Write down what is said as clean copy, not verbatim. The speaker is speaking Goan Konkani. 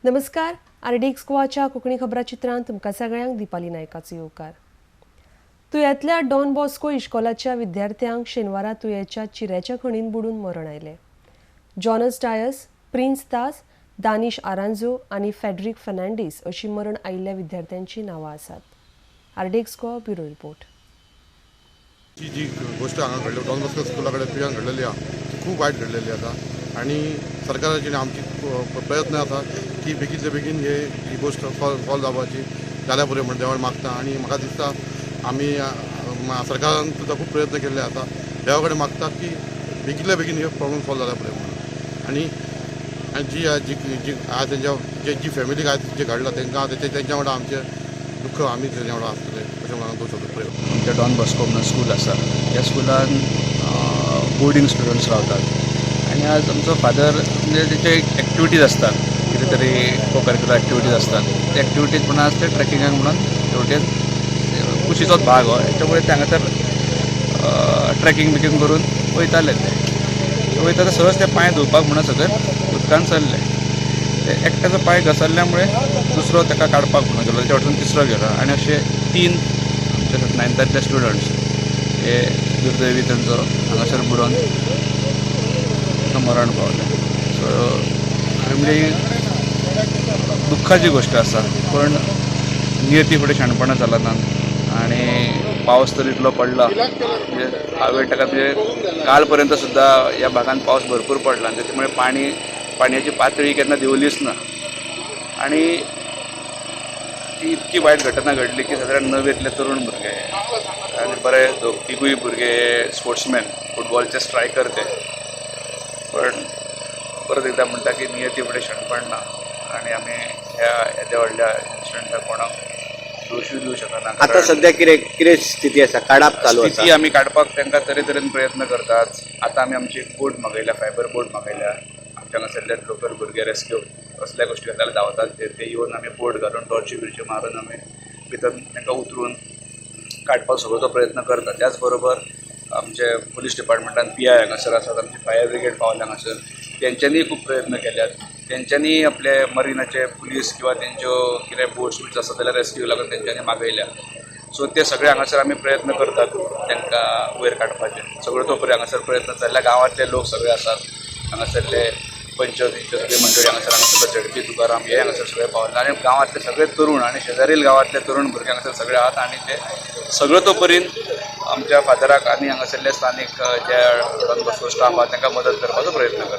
नमस्कार, आरडीएक्स गोवाच्या कोंकणी खबराचित्रांत तुमकां सगळ्यांक दीपाली नायकाचो येवकार. तुयांतल्या डॉन बॉस्को इश्कोलाच्या विद्यार्थ्यांक शेनवारा तुयेच्या चिऱ्याच्या खणीन बुडून मरण आयलें. जॉनस डायस, प्रिन्स दास, दानिश आरांजो आनी फेड्रिक फर्नांडीस अशी मरण आयिल्ल्या विद्यार्थ्यांची नांवां आसात. RDX Goa, bureau report. ही जी गोश्ट हांगा घडली, डॉन बॉस्को स्कुला कडेन तुयान घडलेली आहा, ती खूब वायट घडलेली आसा आनी सरकाराची आनी आमची प्रयत्न आसा की बेगीनच्या बेगीन हे ही गोश्ट सॉल्व जावपाची जाल्या पुरो म्हण देवान मागता. आनी म्हाका दिसता आमी सरकारान सुद्दां खूब प्रयत्न केल्ले आसा. देवा कडेन मागता की बेगीनल्या बेगीन हे प्रॉब्लम सॉल्व जाल्या पुरो म्हणून. आनी आनी जी जी जी आज तेंच्या जे जी फॅमिलीक आज जे घडलां तांकां तेंच्या वांगडा आमचें दुख्ख, आमी तेंच्या वांगडा आसतले अशें म्हणून दोन शब्द प्रयोग. आमच्या डॉन बॉस्को म्हणून स्कूल आसा. ह्या स्कुलान बोर्डींग स्टुडंट्स रावतात आनी आज आमचो फादर म्हणजे तेचे एक्टिविटीज आसतात, कितें तरी को करिक्युलर एक्टिविटीज आसतात. ते एक्टिविटीज म्हणून आज ते ट्रेकिंगाक म्हणून तेवटेन कुशीचोच भाग हो, हेच्या ते हांगासर ट्रेकिंग बिकिंग करून वयताले. ते वयता ते सहज ते पांय धुवपाक म्हणून सकयल उदकान सरले. ते एकट्याचो पांय घसरल्या मुळे दुसरो ताका काडपाक म्हणून गेलो, तेच्या वटसून तिसरो गेलो आनी अशे तीन आमच्या नायन्थांतले स्टुडंट्स हे दुर्दैवी तांचो हांगासर बुडोवन तांकां मरण पावलें. सो खरें म्हणजे ही दुख्खाची गोश्ट आसा, पण नियती फुडें शाणपणां चलनात आनी पावस तर इतलो पडला, म्हणजे हांवें ताका म्हणजे काल पर्यंत सुद्दां ह्या भागान पावस भरपूर पडला आनी त्याच्यामुळे पाणयाची पातळी केन्ना देंवलीच ना. आनी ती इतकी वायट घटना घडली की सादारण णवेंतले तरुण भुरगे आनी बरे तिगूय भुरगे स्पोर्ट्समॅन, फुटबॉलचे स्ट्रायकर ते. पण परत एकदा म्हणटा की नियती फुडें शाणपण ना आनी आमी ह्या येद्या व्हडल्या इन्सिडंटाक कोणाक दोशूय दिवं शकना. आता कारण सध्या कितें कितें स्थिती आसा? काडप चालू आसा? स्थिती आमी काडपाक तांकां तरेतरेन प्रयत्न करतात. आतां आमी आमची एक बोट मागयल्या, फायबर बोट मागयल्या. आमच्या हांगासरले लोकल भुरगे रेस्क्यू असल्या गोश्टी खातीर धांवतात. ते येवन आमी बोट घालून टॉर्ची बिर्च्यो मारून आमी भितर तांकां उतरून काडपाक सगळो तो प्रयत्न करता. त्याच बरोबर आमचे पुलीस डिपार्टमेंटान पीआय हांगासर आसात, आमची फायर ब्रिगेड पावल्या हांगासर, तेंच्यांनीय खूब प्रयत्न केल्यात. तेंच्यांनी आपले मरिनाचे पुलीस किंवा तेंच्यो कितें बोट्स बीट्स आसत जाल्यार रेस्क्यू लागून तेंच्यांनी मागयल्या. सो ते सगळे हांगासर आमी प्रयत्न करतात तांकां वयर काडपाचे. सगळो तो पर्यंत हांगासर प्रयत्न चल्ल्या. गांवांतले लोक सगळे आसात हांगासरले, पंच तेंच्यो सगळे मंडळी हांगासर, हांगासरलो झडपी तुकाराम हे हांगासर सगळे पावले आनी गांवांतले सगळे तरुण आनी शेजारील गांवांतले तरुण भुरगे हांगासर सगळे आहात आनी ते सगळो तो पर्यंत आमच्या फादराक आनी हांगासरले स्थानीक जे डॉन बॉस्को स्टाफ आहा तांकां मदत करपाचो प्रयत्न करतात.